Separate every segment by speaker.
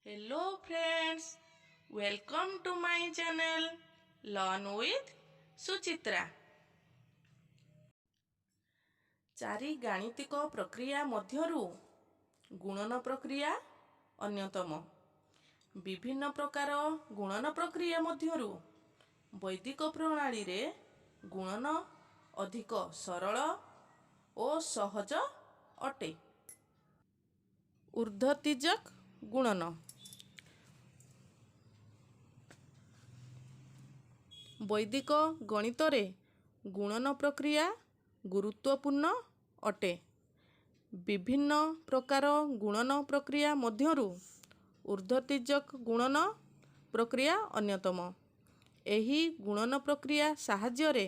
Speaker 1: Hello friends, welcome to my channel Learn with Suchitra. ଚାରି ଗାଣିତିକ ପ୍ରକ୍ରିୟା ମଧ୍ୟରୁ ଗୁଣନ ପ୍ରକ୍ରିୟା ଅନ୍ୟତମ। ବିଭିନ୍ନ ପ୍ରକାର ଗୁଣନ ପ୍ରକ୍ରିୟା ମଧ୍ୟରୁ ବୈଦିକ ପ୍ରଣାଳୀରେ ଗୁଣନ ଅଧିକ ସରଳ ଓ ସହଜ ଅଟେ। ଉର୍ଦ୍ଧ୍ୱ ଗୁଣନ। ବୈଦିକ ଗଣିତରେ ଗୁଣନ ପ୍ରକ୍ରିୟା ଗୁରୁତ୍ୱପୂର୍ଣ୍ଣ ଅଟେ। ବିଭିନ୍ନ ପ୍ରକାର ଗୁଣନ ପ୍ରକ୍ରିୟା ମଧ୍ୟରୁ ଉର୍ଦ୍ଧ୍ୱ ଗୁଣନ ପ୍ରକ୍ରିୟା ଅନ୍ୟତମ। ଏହି ଗୁଣନ ପ୍ରକ୍ରିୟା ସାହାଯ୍ୟରେ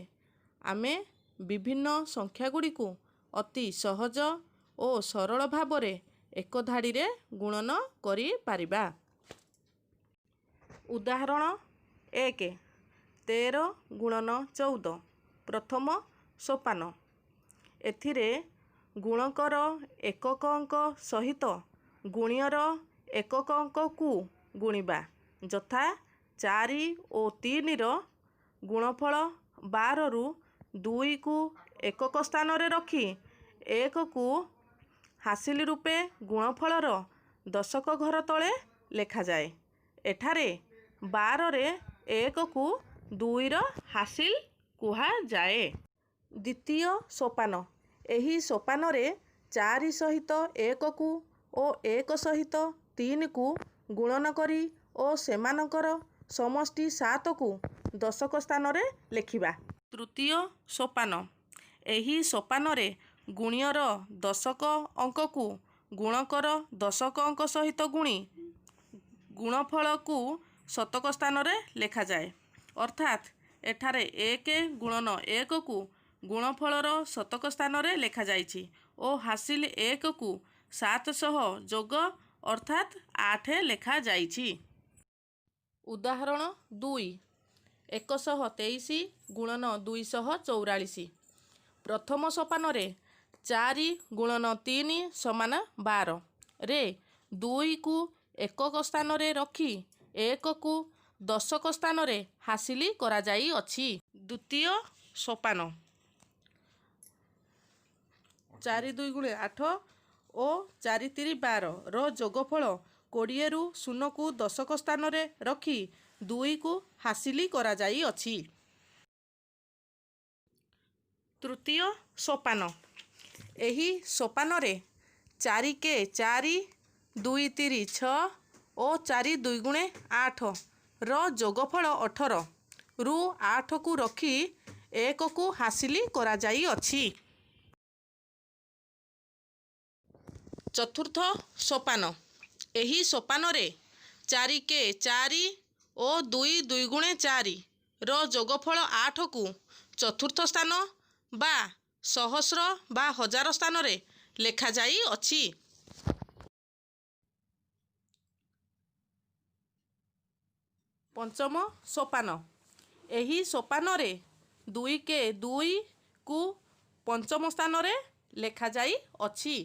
Speaker 1: ଆମେ ବିଭିନ୍ନ ସଂଖ୍ୟାଗୁଡ଼ିକୁ ଅତି ସହଜ ଓ ସରଳ ଭାବରେ ଏକ ଧାଡ଼ିରେ ଗୁଣନ କରିପାରିବା। ଉଦାହରଣ 1, 13 ଗୁଣନ 14। ପ୍ରଥମ ସୋପାନ। ଏଥିରେ ଗୁଣକର ଏକକ ଅଙ୍କ ସହିତ ଗୁଣ୍ୟର ଏକକ ଅଙ୍କକୁ ଗୁଣିବା, ଯଥା 4 ଓ 3ର ଗୁଣଫଳ 12ରୁ 2କୁ ଏକକ ସ୍ଥାନରେ ରଖି 1କୁ ହାସିଲ ରୂପେ ଗୁଣଫଳର ଦଶକ ଘର ତଳେ ଲେଖାଯାଏ। ଏଠାରେ 12ରେ 1କୁ 2ର ହାସିଲ କୁହାଯାଏ। ଦ୍ୱିତୀୟ ସୋପାନ। ଏହି ସୋପାନରେ 4 ସହିତ 1କୁ ଓ 1 ସହିତ 3କୁ ଗୁଣନ କରି ଓ ସେମାନଙ୍କର ସମଷ୍ଟି 7କୁ ଦଶକ ସ୍ଥାନରେ ଲେଖିବା। ତୃତୀୟ ସୋପାନ। ଏହି ସୋପାନରେ ଗୁଣ୍ୟର ଦଶକ ଅଙ୍କକୁ ଗୁଣକର ଦଶକ ଅଙ୍କ ସହିତ ଗୁଣି ଗୁଣଫଳକୁ ଶତକ ସ୍ଥାନରେ ଲେଖାଯାଏ। ଅର୍ଥାତ୍ ଏଠାରେ 1 ଗୁଣନ 1କୁ ଗୁଣଫଳର ଶତକ ସ୍ଥାନରେ ଲେଖାଯାଇଛି ଓ ହାସିଲ 1କୁ 7 ସହ ଯୋଗ, ଅର୍ଥାତ୍ 8 ଲେଖାଯାଇଛି। ଉଦାହରଣ 2, 123 ଗୁଣନ 244। ପ୍ରଥମ ସୋପାନରେ 4 ଗୁଣନ 3 ସମାନ 12 ରେ 2କୁ ଏକକ ସ୍ଥାନରେ ରଖି 1କୁ ଦଶକ ସ୍ଥାନରେ ହାସିଲ କରାଯାଇଅଛି। ଦ୍ୱିତୀୟ ସୋପାନ। 4 2 ଗୁଣେ 8 ଓ 4 ତିରି 12ର ଯୋଗଫଳ 20ରୁ 0କୁ ଦଶକ ସ୍ଥାନରେ ରଖି 2କୁ ହାସିଲ କରାଯାଇଅଛି। ତୃତୀୟ ସୋପାନ। ଏହି ସୋପାନରେ 4 କେ 4, 2 ତିରି 6 ଓ 4 2 ଗୁଣେ 8ର ଯୋଗଫଳ 18ରୁ 8କୁ ରଖି 1କୁ ହାସିଲ କରାଯାଇଅଛି। ଚତୁର୍ଥ ସୋପାନ। ଏହି ସୋପାନରେ 4 କେ 4 ଓ 2 2 ଗୁଣେ 4ର ଯୋଗଫଳ 8କୁ ଚତୁର୍ଥ ସ୍ଥାନ ବା ସହସ୍ର ବା ହଜାର ସ୍ଥାନରେ ଲେଖାଯାଇଅଛି। ପଞ୍ଚମ ସୋପାନ। ଏହି ସୋପାନରେ 2 କେ 2କୁ ପଞ୍ଚମ ସ୍ଥାନରେ ଲେଖାଯାଇଅଛି।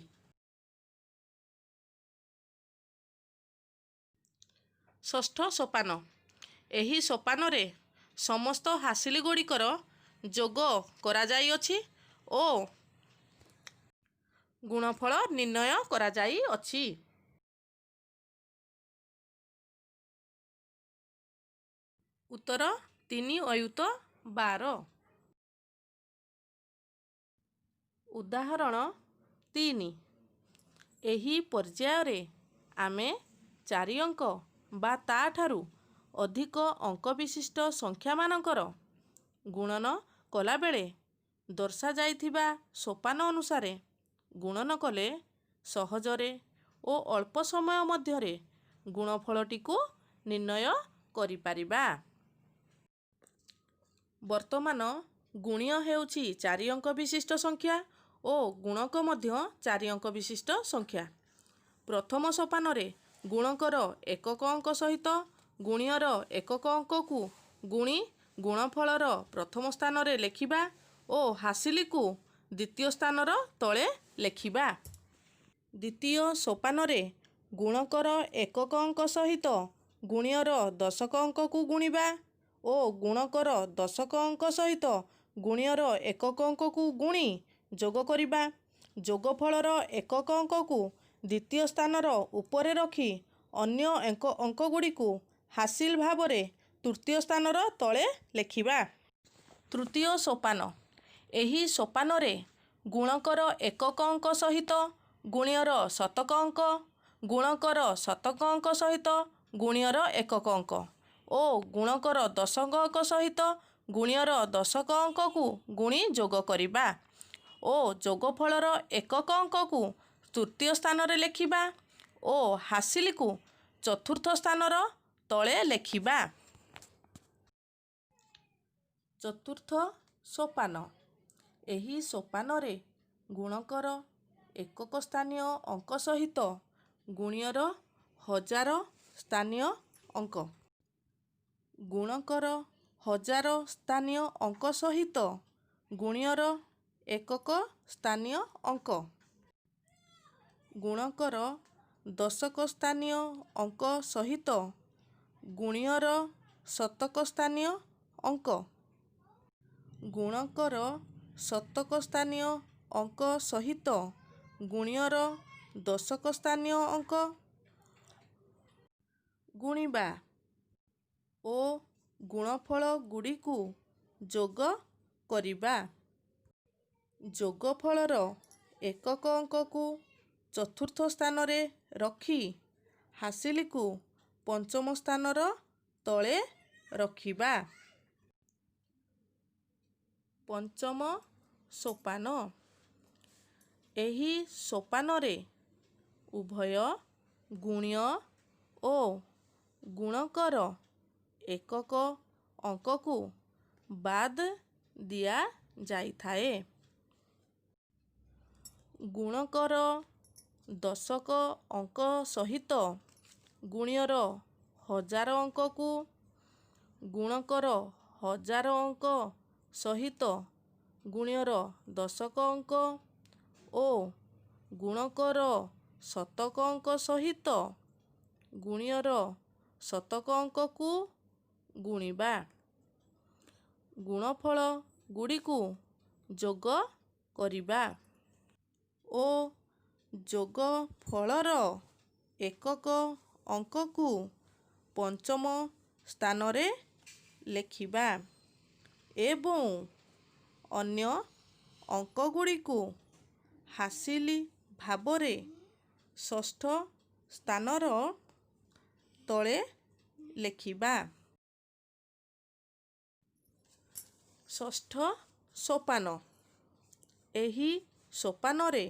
Speaker 1: ଷଷ୍ଠ ସୋପାନ। ଏହି ସୋପାନରେ ସମସ୍ତ ହାସିଲଗୁଡ଼ିକର ଯୋଗ କରାଯାଇଅଛି ଓ ଗୁଣଫଳ ନିର୍ଣ୍ଣୟ କରାଯାଇଅଛି। ଉତ୍ତର 3 ଅୟୁତ 12। ଉଦାହରଣ 3। ଏହି ପର୍ଯ୍ୟାୟରେ ଆମେ ଚାରି ଅଙ୍କ ବା ତା'ଠାରୁ ଅଧିକ ଅଙ୍କ ବିଶିଷ୍ଟ ସଂଖ୍ୟାମାନଙ୍କର ଗୁଣନ କଲାବେଳେ ଦର୍ଶାଯାଇଥିବା ସୋପାନ ଅନୁସାରେ ଗୁଣନ କଲେ ସହଜରେ ଓ ଅଳ୍ପ ସମୟ ମଧ୍ୟରେ ଗୁଣଫଳଟିକୁ ନିର୍ଣ୍ଣୟ କରିପାରିବା। ବର୍ତ୍ତମାନ ଗୁଣ୍ୟ ହେଉଛି ଚାରି ଅଙ୍କ ବିଶିଷ୍ଟ ସଂଖ୍ୟା ଓ ଗୁଣକ ମଧ୍ୟ ଚାରି ଅଙ୍କ ବିଶିଷ୍ଟ ସଂଖ୍ୟା। ପ୍ରଥମ ସୋପାନରେ ଗୁଣକର ଏକକ ଅଙ୍କ ସହିତ ଗୁଣ୍ୟର ଏକକ ଅଙ୍କକୁ ଗୁଣି ଗୁଣଫଳର ପ୍ରଥମ ସ୍ଥାନରେ ଲେଖିବା ଓ ହାସିଲକୁ ଦ୍ୱିତୀୟ ସ୍ଥାନର ତଳେ ଲେଖିବା। ଦ୍ୱିତୀୟ ସୋପାନରେ ଗୁଣକର ଏକକ ଅଙ୍କ ସହିତ ଗୁଣ୍ୟର ଦଶକ ଅଙ୍କକୁ ଗୁଣିବା ଓ ଗୁଣକର ଦଶକ ଅଙ୍କ ସହିତ ଗୁଣ୍ୟର ଏକକ ଅଙ୍କକୁ ଗୁଣି ଯୋଗ କରିବା। ଯୋଗଫଳର ଏକକ ଅଙ୍କକୁ ଦ୍ୱିତୀୟ ସ୍ଥାନର ଉପରେ ରଖି ଅନ୍ୟ ଅଙ୍କଗୁଡ଼ିକୁ ହାସିଲ ଭାବରେ ତୃତୀୟ ସ୍ଥାନର ତଳେ ଲେଖିବା। ତୃତୀୟ ସୋପାନ: ଏହି ସୋପାନରେ ଗୁଣକର ଏକକ ଅଙ୍କ ସହିତ ଗୁଣ୍ୟର ଶତକ ଅଙ୍କ, ଗୁଣକର ଶତକ ଅଙ୍କ ସହିତ ଗୁଣ୍ୟର ଏକକ ଅଙ୍କ ଓ ଗୁଣକର ଦଶକ ଅଙ୍କ ସହିତ ଗୁଣ୍ୟର ଦଶକ ଅଙ୍କକୁ ଗୁଣି ଯୋଗ କରିବା ଓ ଯୋଗଫଳର ଏକକ ଅଙ୍କକୁ ତୃତୀୟ ସ୍ଥାନରେ ଲେଖିବା ଓ ହାସିଲକୁ ଚତୁର୍ଥ ସ୍ଥାନର ତଳେ ଲେଖିବା। ଚତୁର୍ଥ ସୋପାନ: ଏହି ସୋପାନରେ ଗୁଣକର ଏକକ ସ୍ଥାନୀୟ ଅଙ୍କ ସହିତ ଗୁଣ୍ୟର ହଜାର ସ୍ଥାନୀୟ ଅଙ୍କ, ଗୁଣକର ହଜାର ସ୍ଥାନୀୟ ଅଙ୍କ ସହିତ ଗୁଣ୍ୟର ଏକକ ସ୍ଥାନୀୟ ଅଙ୍କ, ଗୁଣକର ଦଶକ ସ୍ଥାନୀୟ ଅଙ୍କ ସହିତ ଗୁଣ୍ୟର ଶତକ ସ୍ଥାନୀୟ ଅଙ୍କ, ଗୁଣକର ଶତକ ସ୍ଥାନୀୟ ଅଙ୍କ ସହିତ ଗୁଣ୍ୟର ଦଶକ ସ୍ଥାନୀୟ ଅଙ୍କ ଗୁଣିବା ଓ ଗୁଣଫଳଗୁଡ଼ିକୁ ଯୋଗ କରିବା। ଯୋଗଫଳର ଏକକ ଅଙ୍କକୁ ଚତୁର୍ଥ ସ୍ଥାନରେ ରଖି ହାସିଲକୁ ପଞ୍ଚମ ସ୍ଥାନର ତଳେ ରଖିବା। ପଞ୍ଚମ ସୋପାନ: ଏହି ସୋପାନରେ ଉଭୟ ଗୁଣ୍ୟ ଓ ଗୁଣକର ଏକକ ଅଙ୍କକୁ ବାଦ୍ ଦିଆଯାଇଥାଏ। ଗୁଣକର ଦଶକ ଅଙ୍କ ସହିତ ଗୁଣ୍ୟର ହଜାର ଅଙ୍କକୁ, ଗୁଣକର ହଜାର ଅଙ୍କ ସହିତ ଗୁଣ୍ୟର ଦଶକ ଅଙ୍କ ଓ ଗୁଣକର ଶତକ ଅଙ୍କ ସହିତ ଗୁଣ୍ୟର ଶତକ ଅଙ୍କକୁ ଗୁଣିବା। ଗୁଣଫଳଗୁଡ଼ିକୁ ଯୋଗ କରିବା ଓ ଯୋଗଫଳର ଏକକ ଅଙ୍କକୁ ପଞ୍ଚମ ସ୍ଥାନରେ ଲେଖିବା ଏବଂ ଅନ୍ୟ ଅଙ୍କଗୁଡ଼ିକୁ ହାସିଲ ଭାବରେ ଷଷ୍ଠ ସ୍ଥାନର ତଳେ ଲେଖିବା। ଷଷ୍ଠ ସୋପାନ: ଏହି ସୋପାନରେ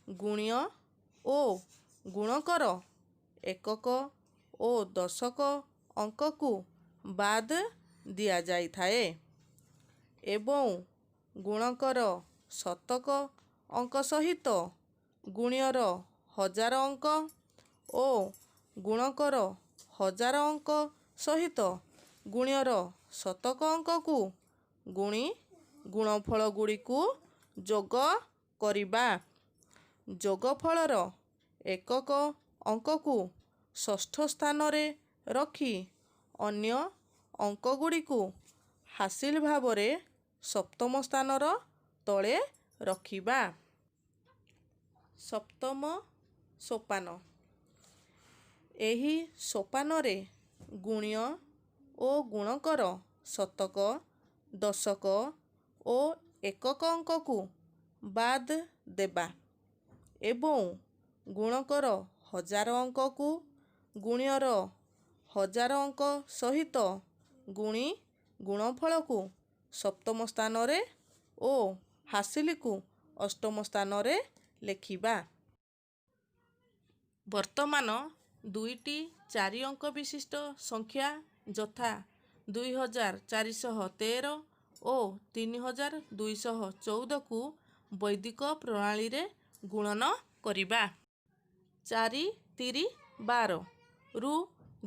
Speaker 1: ଗୁଣ୍ୟ ଓ ଗୁଣକର ଏକକ ଓ ଦଶକ ଅଙ୍କକୁ ବାଦ୍ ଦିଆଯାଇଥାଏ ଏବଂ ଗୁଣକର ଶତକ ଅଙ୍କ ସହିତ ଗୁଣ୍ୟର ହଜାର ଅଙ୍କ ଓ ଗୁଣକର ହଜାର ଅଙ୍କ ସହିତ ଗୁଣ୍ୟର ଶତକ ଅଙ୍କକୁ ଗୁଣି ଗୁଣଫଳଗୁଡ଼ିକୁ ଯୋଗ କରିବା। ଯୋଗଫଳର ଏକକ ଅଙ୍କକୁ ଷଷ୍ଠ ସ୍ଥାନରେ ରଖି ଅନ୍ୟ ଅଙ୍କଗୁଡ଼ିକୁ ହାସିଲ ଭାବରେ ସପ୍ତମ ସ୍ଥାନର ତଳେ ରଖିବା। ସପ୍ତମ ସୋପାନ: ଏହି ସୋପାନରେ ଗୁଣ୍ୟ ଓ ଗୁଣକର ଶତକ, ଦଶକ ଓ ଏକକ ଅଙ୍କକୁ ବାଦ୍ ଦେବା ଏବଂ ଗୁଣକର ହଜାର ଅଙ୍କକୁ ଗୁଣ୍ୟର ହଜାର ଅଙ୍କ ସହିତ ଗୁଣି ଗୁଣଫଳକୁ ସପ୍ତମ ସ୍ଥାନରେ ଓ ହାସିଲକୁ ଅଷ୍ଟମ ସ୍ଥାନରେ ଲେଖିବା। ବର୍ତ୍ତମାନ ଦୁଇଟି ଚାରି ଅଙ୍କ ବିଶିଷ୍ଟ ସଂଖ୍ୟା ଯଥା 2413 ଓ 3214କୁ ବୈଦିକ ପ୍ରଣାଳୀରେ ଗୁଣନ କରିବା। ଚାରି ତିରି 12 ରୁ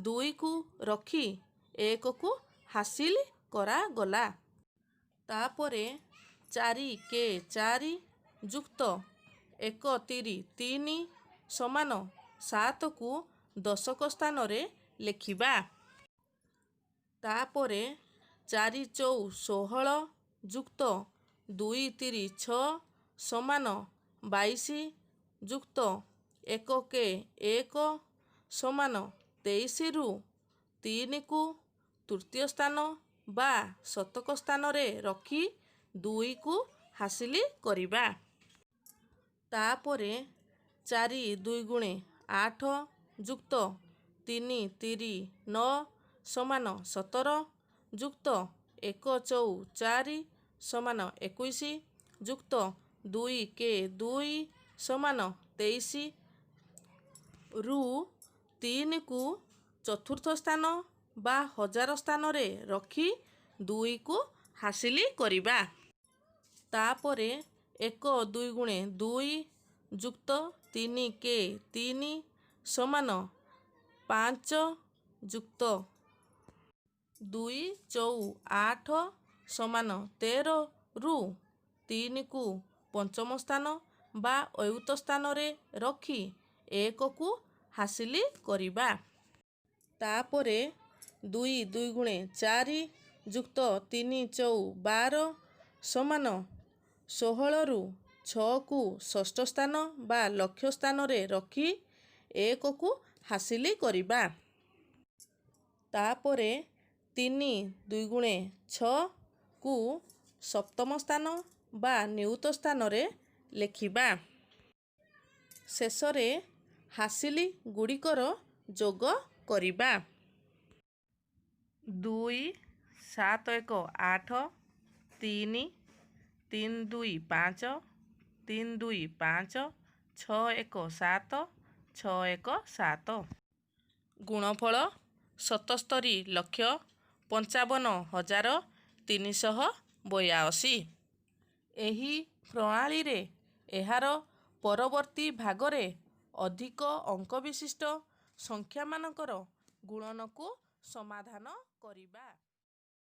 Speaker 1: ଦୁଇକୁ ରଖି ଏକକୁ ହାସିଲ କରାଗଲା। ତା'ପରେ ଚାରି କେ ଚାରି ଯୁକ୍ତ ଏକ ତିରି ତିନି ସମାନ ସାତକୁ ଦଶକ ସ୍ଥାନରେ ଲେଖିବା। ତାପରେ ଚାରି ଚଉ 16 ଯୁକ୍ତ ଦୁଇ ତିରି ଛଅ ସମାନ 22 ଯୁକ୍ତ ଏକ କେ ଏକ ସମାନ 23ରୁ ତିନିକୁ ତୃତୀୟ ସ୍ଥାନ ବା ଶତକ ସ୍ଥାନରେ ରଖି ଦୁଇକୁ ହାସିଲି କରିବା। ତାପରେ ଚାରି ଦୁଇଗୁଣେ ଆଠ ଯୁକ୍ତ ତିନି ତିରି ନଅ ସମାନ 17 ଯୁକ୍ତ ଏକ ଚଉ ଚାରି ସମାନ 21 ଯୁକ୍ତ ଦୁଇ କେ ଦୁଇ ସମାନ 23ରୁ ତିନିକୁ ଚତୁର୍ଥ ସ୍ଥାନ ବା ହଜାର ସ୍ଥାନରେ ରଖି ଦୁଇକୁ ହାସିଲି କରିବା। ତାପରେ ଏକ ଦୁଇଗୁଣେ ଦୁଇ ଯୁକ୍ତ ତିନି କେ ତିନି ସମାନ ପାଞ୍ଚ ଯୁକ୍ତ ଦୁଇ ଚଉ ଆଠ ସମାନ 13ରୁ ତିନିକୁ ପଞ୍ଚମ ସ୍ଥାନ ବା ଅୟୁତ ସ୍ଥାନରେ ରଖି ଏକକୁ ହାସିଲି କରିବା। ତାପରେ ଦୁଇ ଦୁଇଗୁଣେ ଚାରି ଯୁକ୍ତ ତିନି ଚଉ 12 ସମାନ 16ରୁ ଛଅକୁ ଷଷ୍ଠ ସ୍ଥାନ ବା ଲକ୍ଷ ସ୍ଥାନରେ ରଖି ଏକକୁ ହାସିଲି କରିବା। ତାପରେ ତିନି ଦୁଇଗୁଣେ ଛଅକୁ ସପ୍ତମ ସ୍ଥାନ ବା ନିୟୁତ ସ୍ଥାନରେ ଲେଖିବା। ଶେଷରେ ହାସିଲି ଗୁଡ଼ିକର ଯୋଗ କରିବା। ଦୁଇ ସାତ ଏକ ଆଠ ତିନି ତିନି ଦୁଇ ପାଞ୍ଚ ତିନି ଦୁଇ ପାଞ୍ଚ ଛଅ ଏକ ସାତ ଛଅ ଏକ ସାତ। ଗୁଣଫଳ 77,55,382। ଏହି ପ୍ରଣାଳୀରେ ଏହାର ପରବର୍ତ୍ତୀ ଭାଗରେ ଅଧିକ ଅଙ୍କବିଶିଷ୍ଟ ସଂଖ୍ୟାମାନଙ୍କର ଗୁଣନକୁ ସମାଧାନ କରିବା।